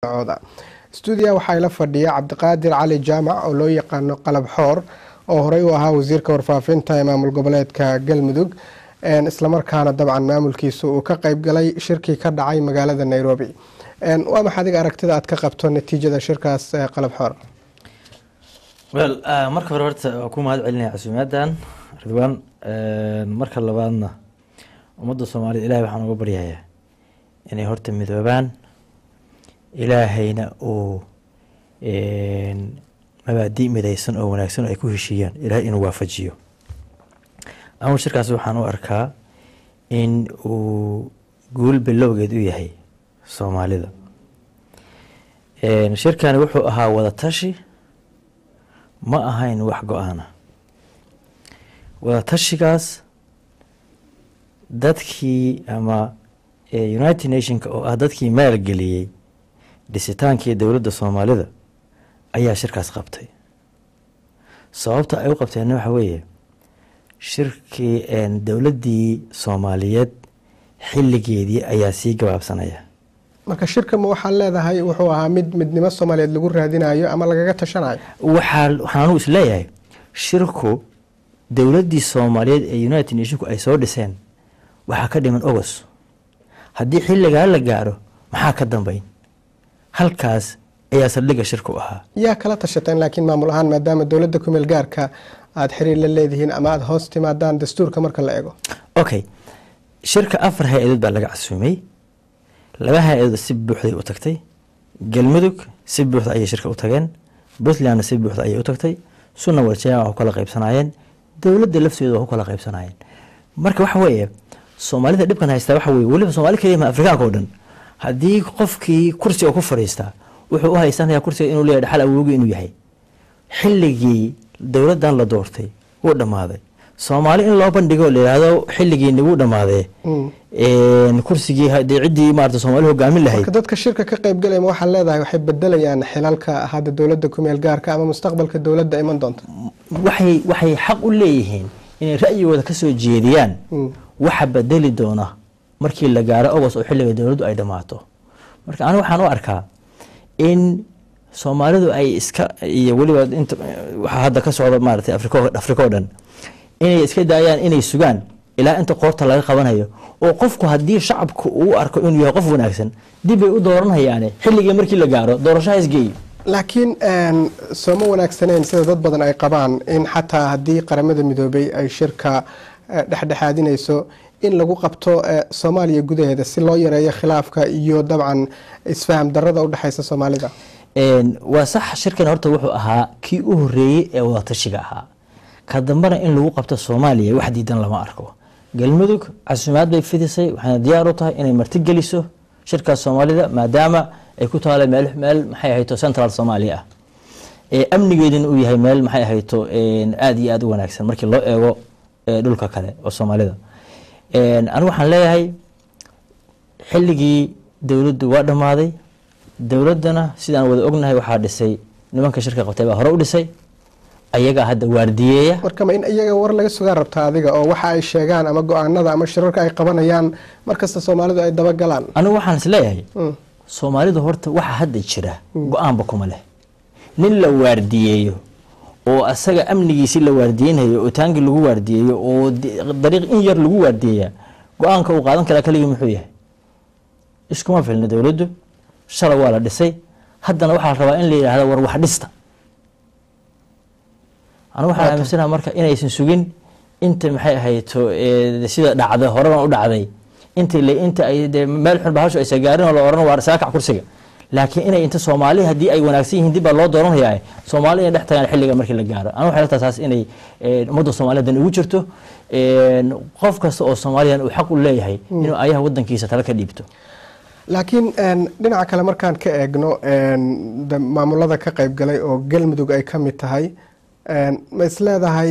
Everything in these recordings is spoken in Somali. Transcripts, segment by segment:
Stuudiya waxaa ila fadhiya Cabdiqaadir Cali Jaamac oo loo yaqaano Qalab Xoor, oo horey u ahaa wasiirka warfaafinta ee maamul goboleedka Galmudug, islamarkaana dabcan maamulkiisu uu ka qeyb galay shirkii ka dhacay magaalada Nairobi. Waa maxay adiga aragtida aad ka qabto natiijada shirkaas, Qalab Xoor? Wel, marka hore horta waa ku mahad celinaya casuumaaddan, Ridwaan. Marka labaadna ummadda Soomaalida Ilahay waxaan uga baryayaa inay horta midoobaan, Ilaahayna uu mabaadi midaysan oo wanaagsan oo ay ku heshiiyaan Ilahay inuu waafajiyo. Anugu shirkaas waxaan u arkaa in uu guul bilowgeed u yahay Soomaalida. Shirkani wuxuu ahaa wada tashi, ma ahayn wax go-aana. Wada tashigaas dadkii ama United Nationka oo ah dadkii maalgeliyey dhisitaankii dowladda Soomaalida ayaa shirkaas qabtay. Sababta ay u qabteenna waxa weeye, shirkii dowladdii Soomaaliyeed xilligeedii ayaa sii gabaabsanaya. Marka shirka ma waxaa leedahay wuxuu ahaa mid midnimo Soomaaliyeed lagu raadinayo ama lagaga tashanayo? Waxaan anugu is leeyahay shirku dowladdii Soomaaliyeed ee United Nationku ay soo dhiseen waxaa ka dhiman Ogos. Haddii xilligaa la gaaro, maxaa ka dambeyn? Halkaas ayaa saldhigga shirku ahaa. Yaa kala tashateen laakiin maamul ahaan, maadaama dowladda kumeel gaarka aada xiriir la leedihiin ama aada hoos timaadaan dastuurka marka la eego? Okay, shirka 4 hay-adood baa laga casuumay. 2 hay-adood si buuxday u tagtay. Galmudug si buuxda ayay shirka u tageen, Puntlandna si buuxda ayay u tagtay, Sunna Warjaya waa ku kala qaybsanaayeen, dowladda lafteedu waa ku kala qaybsanaayeen. Marka waxa weeye, Soomaalida dhibkan haystaa waxa weye, weliba Soomaali keliya ma, Afrikaanka oo dhan, haddii qofkii kursiga ku fadhiistaa wuxuu u haysanaya kursiga inuu leeyahay dhaxal awoogi inuu yahay. Xilligii dowladdan la doortay wuu dhammaaday. Soomaali in loo bandhigo la yidhaahdo xilligiini wuu dhammaadee, kursigii dee ciddii maarata Soomaali hogaamin lahayd. Marka dadka shirka ka qeyb galaya ma waxaad leedahay waxay bedelayaan xilalka hadda dowladda kumeel gaarka ama mustaqbalka dowladda iman doonta? Waxay xaq u leeyihiin inay ra'yigooda ka soo jeediyaan waxa bedeli doona markii la gaaro Ogos oo xilliga dowladdu ay dhammaato. Marka anigu waxaan u arkaa in Soomaalidu ay iska iyo weliba inta waxaa hadda ka socda maaragtay Afrika oo dhan inay iska daayaan inay sugaan ilaa inta qoorta laga qabanayo, oo qofku haddii shacabku uu arko inuu yahay qof wanaagsan dib bay u dooranhayaane, xilligii markii la gaaro doorasho ha isgeeyo. Laakiin sooma wanaagsaneyn sida dad badan ay qabaan in xataa haddii Qaramada Midoobay ay shirka dhexdhexaadinayso in lagu qabto Soomaaliya gudaheeda si loo yareeyo khilaafka iyo dabcan isfaham darada udhexeysa Soomaalida? Waa sax, shirkan horta wuxuu ahaa kii u horeeyey ee wadatashiga ahaa. Ka dambena in lagu qabto Soomaaliya wax diidan lama arko. Galmudug casuumaad bay fidisay, waxayna diyaar u tahay inay martigeliso shirkaas Soomaalida, maadaama ay ku taala meel maxay ahayto central Soomaaliya ah, amnigeeduna uu yahay meel maxay ahayto aada iyo aada u wanaagsan markii loo eego dhulka kale oo Soomaalida. Anigu waxaan leeyahay xilligii dowladdu waa dhammaaday. Dowladdana sidaan wada ognahay waxaa dhisay nimanka shirka qabtay baa hore u dhisay, ayagaa hadda waardiyeeya. Marka ma in iyaga war laga sugaa rabtaa adiga oo waxa ay sheegaan ama go-aanada ama shirarka ay qabanayaan markasta Soomaalidu ay dabagalaan? Anigu waxaan is leeyahay Soomaalidu horta waxa hadda jira go-aanba kuma leh. Nin la waardiyeeyo oo asaga amnigiisi la waardiyeynayo oo taangi lagu waardiyeeyo oo dariiq in yar lagu waardiyeeya, go-aanka uu qaadan karaa keligii muxuu yahay? Iskuma filna dowladdu, shalay waa la dhisay, haddana waxaa la rabaa in la yidhaahdo war wax dhista. Anigu waxaan aaminsanaha marka inaysan sugin inta maxay ahayto sida dhacday horena u dhacday, inta ay dee meel xun bahashu aysa gaarin oo la oran waar saakac kursiga, laakiin inay inta Soomaali haddii ay wanaagsan yihiin dib baa loo dooranaya, Soomaali inay dhex tagaan xilliga markii la gaaro. Anigu waxay la tahay taas inay ummadda Soomaalida dan ugu jirto, qof kasta oo Soomaaliyan uu xaq u leeyahay inuu ayaha wadankiisa tala ka dhiibto. Laakiin dhinaca kale markaan ka eegno, maamulada ka qayb galay oo Galmudug ay ka mid tahay, ma is leedahay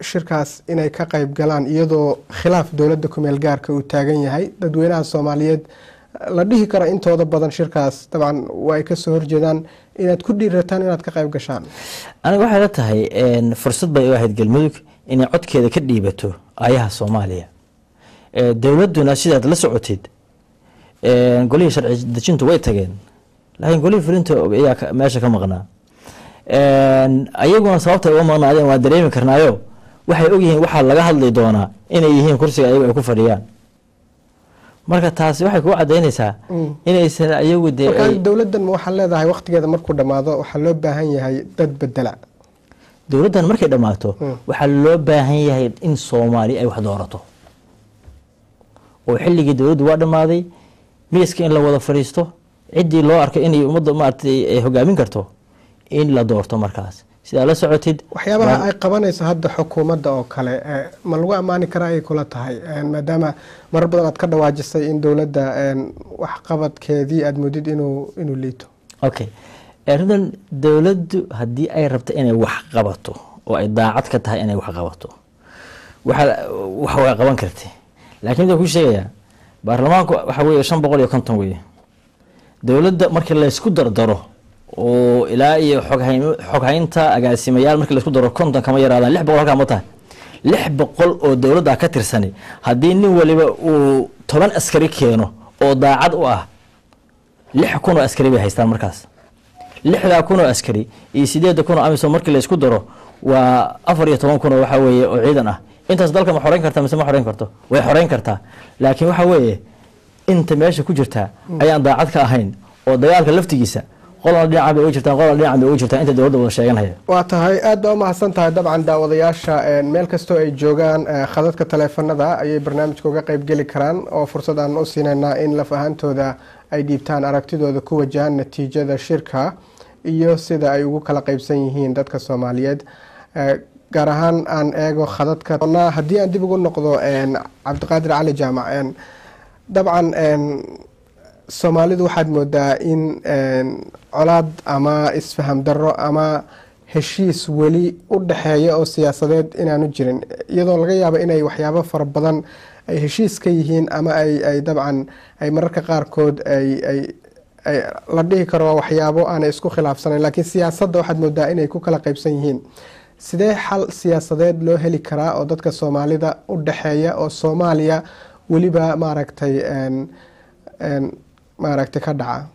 shirkaas inay ka qayb galaan iyadoo khilaaf dowladda kumeel gaarka uu taagan yahay, dadweynaha Soomaaliyeed la dhihi karo intooda badan shirkaas dabcan waa ay kasoo horjeedaan, inaad ku dhiirataan inaad ka qayb gashaan? Aniga waxay la tahay fursad bay u ahayd Galmudug inay codkeeda ka dhiibato aayaha Soomaaliya. Dowladduna sidaad la socotid golihii sharci dejintu way tageen. Laakiin golihii fulinta ayaa meesha ka maqnaa. Ayaguna sababta ay uga maqnaadeen waa dareemi karnaayo, waxay ogyihiin waxaa laga hadli doonaa inay yihiin kursiga ayagu ay ku fadhiyaan. Marka taasi waxay kuu cadaynaysaa inaysan ayagu dee dowladdan ma waxaa leedahay waqtigeeda markuu dhammaado waxaa loo baahan yahay dad bedela? Dowladdan markay dhammaato waxaa loo baahan yahay in Soomaali ay wax doorato, oo xilligii dowladdu waa dhammaaday, miiska in la wada fadhiisto, ciddii loo arkay inay ummadda maaragtay ay hogaamin karto in la doorto. Markaas sidaa la socotid, waxyaabaha ay qabanayso hadda xukuumadda oo kale ma lagu ammaani karaa ayay kula tahay, maadaama marar badan aad ka dhawaajisay in dowladda waxqabadkeedii aada moodid inuu liito? Okay, arrintan dowladdu haddii ay rabto inay wax qabato oo ay daacad ka tahay inay wax qabato, waxa wax way qaban karti. Laakiin midaan kuu sheegayaa, baarlamaanku waxa weeye 550 weeye. Dowladda markii laysku dardaro oo ilaa iyo xoghaynta, agaasimayaal, markii laysku daro 50 kama yaraadaan, 600 halkaa ma tahay? 600 oo dowladda ka tirsani haddii nin waliba uu 10 askari keeno oo daacad u ah, 6000 oo askari bay haystaan. Markaas 6000 oo askari iyo 8000 oo AMISOM markii laysku daro waa 14,000 oo waxa weeye oo ciidan ah. Intaas dalka ma xoreyn kartaa mise ma xoreyn karto? Way xoreyn kartaa, laakiin waxa weeye inta meesha ku jirtaa ayaan daacad ka ahayn, oo dagaalka laftigiisa qolna dhinaca bay uga jirtaan, qolna dhinacan bay uga jirtaan, inta dowladda wada sheeganaya. Waa tahay, aad baa umahadsan tahay. Dabcan daawadayaasha meel kastoo ay joogaan khadadka taleefanada ayay barnaamijka uga qayb geli karaan, oo fursad aan u siinaynaa in laf ahaantooda ay dhiibtaan aragtidooda ku wajahan natiijada shirka iyo sida ay ugu kala qaybsan yihiin dadka Soomaaliyeed. Gaar ahaan aan eego khadadka. Haddii aan dib ugu noqdo Cabdiqaadir Cali Jaamac, dabcan Soomaalidu waxaad moodaa in colaad ama isfaham darro ama heshiis weli u dhexeeya oo siyaasadeed inaanu jirin, iyadoo laga yaabo inay waxyaabo fara badan ay heshiis ka yihiin ama ay dabcan ay mararka qaarkood ay la dhihi karo waxyaabo aanay isku khilaafsanayn, laakiin siyaasadda waxaad moodaa inay ku kala qaybsan yihiin. Sidee xal siyaasadeed loo heli karaa oo dadka Soomaalida u dhexeeya oo Soomaaliya weliba maaragtay ka dhaca?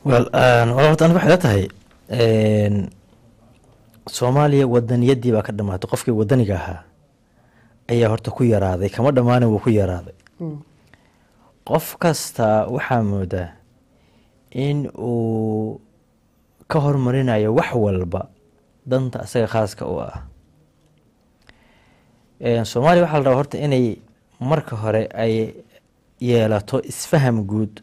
Well, horta aniga waxay la tahay Soomaaliya wadaniyadii baa ka dhamaatay. Qofkii wadaniga ahaa ayaa horta ku yaraaday, kama dhammaanin, wuu ku yaraaday. Qof kasta waxaa moodaa in uu ka hormarinayo wax walba danta asaga khaaska u ah. Soomaaliya waxaa la rabaa horta inay marka hore ay yeelato isfaham guud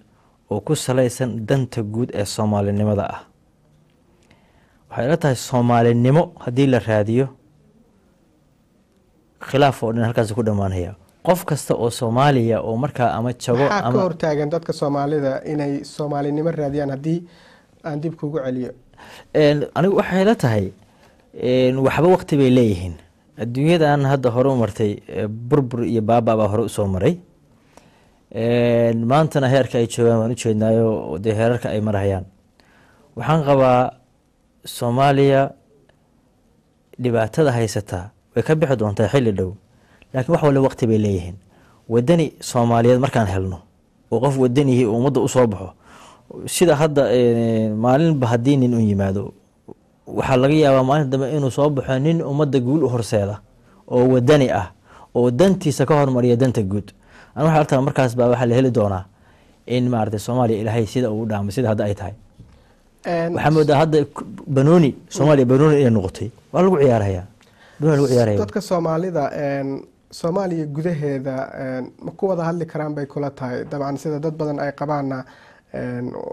oo ku salaysan danta guud ee soomaalinimada ah. Waxay ila tahay soomaalinimo haddii la raadiyo, khilaaf oo dhan halkaas ku dhammaanaya. Qof kasta oo Soomaaliya oo markaa ama jago Maxaa ka hortaagan dadka Soomaalida inay soomaalinimo raadiyaan, haddii aan dib kugu celiyo? Anigu waxay la tahay waxba waqti bay leeyihiin. Adduunyadan hadda hore u martay burbur iyo baaba baa hore usoo maray. Maantana heerka ay joogaan waan ujeednaayo, dee heerarka ay marahayaan. Waxaan qabaa Soomaaliya dhibaatada haysataa way ka bixi doontaa xilli dhow, laakiin wax walba waqti bay leeyihiin. Wadani Soomaaliyeed markaan helno oo qof wadanihii uu ummadda usoo baxo, sida hadda maalinba haddii nin un yimaado, waxaa laga yaabaa maalin dambe inuu soo baxo nin ummadda guul u horseeda oo wadani ah oo dantiisa ka hormariya danta guud. Ani waxay artaa markaas baa waxaa la heli doonaa in maaragtay Soomaaliya Ilaahay sida uu dhaamay sida hadda ay tahay. Waxaa moodaa hadda banooni, Soomaaliya banooni inay noqotay, waa lagu ciyaarhayaa, banooni lagu ciyaaraya. Dadka Soomaalida Soomaaliya gudaheeda ma ku wada hadli karaan bay kula tahay? Dabcan sida dad badan ay qabaanna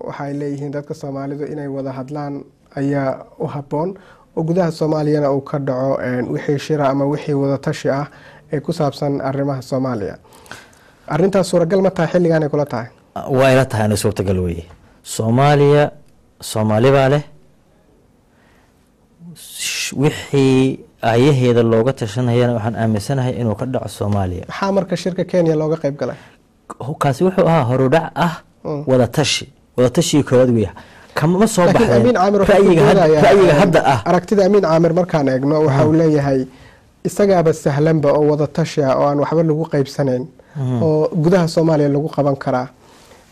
waxay leeyihiin dadka Soomaalidu inay wada hadlaan ayaa u habboon, oo gudaha Soomaaliyana uu ka dhaco wixii shira ama wixii wadatashi ah ee ku saabsan arrimaha Soomaaliya. Arrintaas suuragal ma tahay xilligan ay kula tahay? Waa ila tahay ana suurtagal weye. Soomaaliya Soomaali baa leh, wixii ayaheeda looga tashanayana waxaan aaminsanahay inuu ka dhaco Soomaaliya. Maxaa marka shirka Kenya looga qayb galay? Kaasi wuxuu ahaa horudhac ah, wadatashi, wadatashiga koowaad weya, kama soo baxdeen ra'yiga hadda ah. Aragtida Amiin Caamir markaan eegno, waxa uu leeyahay isagaaba sahlanba oo wadatashi ah oo aan waxba lagu qaybsanayn oo gudaha Soomaaliya lagu qaban karaa.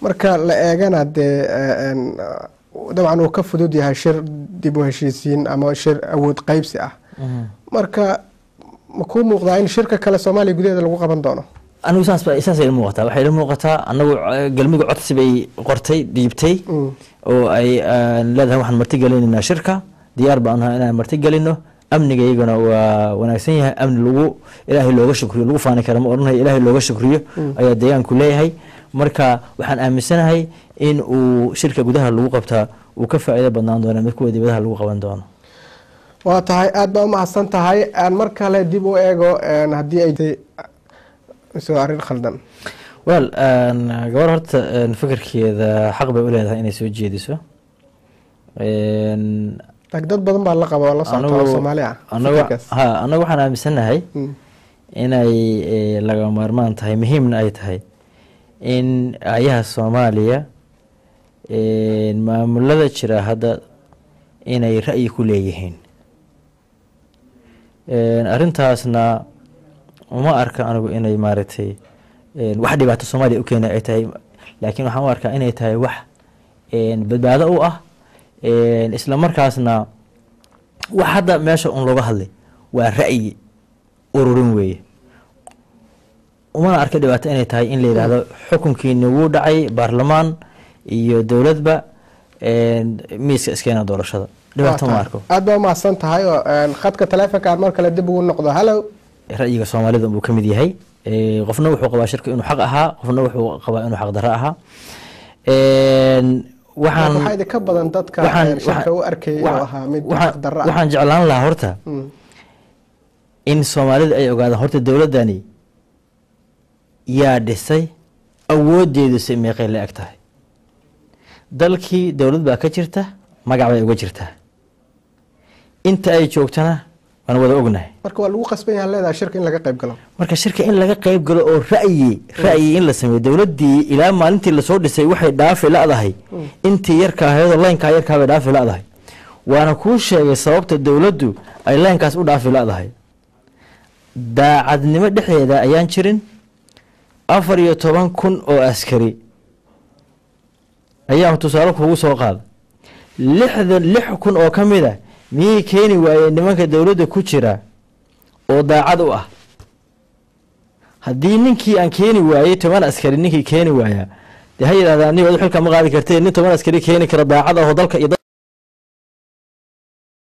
Marka la eegana dee dabcan uu ka fudud yahay shir dib u heshiisiin ama shir awood qaybsi ah. Marka ma kuu muuqdaa in shirka kale Soomaaliya gudaheeda lagu qaban doono? Anigu saas saasay ila muuqataa, waxay ila muuqataa anagu Galmudug codsi bay qortay, dhiibtay, oo ay leedahay waxaan marti gelinaynaa shirka, diyaar baan nahay inaan marti gelino, amniga iyaguna waa wanaagsan yahay, amni lagu Ilaahay looga shukriyo, lagu faani kara ma odhanayo, Ilaahay looga shukriyo ayaa deegaanku leeyahay. Marka waxaan aaminsanahay in uu shirka gudaha lagu qabtaa uu ka faa'iido badnaan doono mid kuwa dibadaha lagu qaban doono. Waa tahay, aada baa umahadsan tahay. Aan mar kale dib u eego haddii ay soo arrin khaldan. Well, gabar horta fikirkeeda xaq bay u leedahay inay soo jeediso. Dad badan baa la qaba oo la socota oo Soomaali ah. Ha, anagu waxaan aaminsanahay inay lagama maarmaan tahay, muhiimna ay tahay in ayaha Soomaaliya maamulada jira hadda inay ra'yi ku leeyihiin. Arrintaasna uma arka anigu inay maaragtay wax dhibaato Soomaaliya u keena ay tahay, laakiin waxaan u arkaa inay tahay wax badbaado u ah, isla markaasna wax hadda meesha un looga hadlay waa ra'yi ururin weeye. Umana arka dhibaato inay tahay in la yidhaahdo xukunkiini wuu dhacay, baarlamaan iyo dowladba miiska iskeena doorashada, dhibaato ma arko. Aada baa umahadsan tahay. Oo khadka taleefonka aan mar kale dib ugu noqdo. Hallo. Ra'yiga Soomaalida buu ka mid yahay. Qofna wuxuu qabaa shirka inuu xaq ahaa, qofna wuxuu qabaa inuu xaq darro ahaa. Waxaan waxaa idinka badan dadka shirka u arkayay inuu ahaa mid xaq darro ah. Waxaan jeclaan lahaa horta in Soomaalida ay ogaadaan horta dowladdani yaa dhisay, awoodeedu si meeqay la eg tahay. Dalkii dowlad baa ka jirta, magac bay uga jirtaa, inta ay joogtana waan wada ognahay. Marka waa lagu qasban yahay leedahay shirka in laga qayb galo. Marka shirka in laga qayb galo oo ra'yi in la sameeyo, dowladdii ilaa maalintii lasoo dhisay waxay dhaafi la'dahay intii yarka ahaydoo laynkaa yarkaa bay dhaafi la'dahay. Waana kuu sheegay sababta dowladdu ay laynkaas u dhaafi la'dahay. Daacadnimo dhexdeeda ayaan jirin. 14,000 oo askari ayaa tusaale kugu soo qaada, 66,000 oo ka mid a miyay keeni waayeen nimanka dowladda ku jira oo daacad u ah? Haddii ninkii aan keeni waayey 10 askari, ninkii keeni waayaa dee ha yidhahdaa nin xilka ma qaadi kartee, nin 10 askari keeni kara daacad ah oo dalka iyo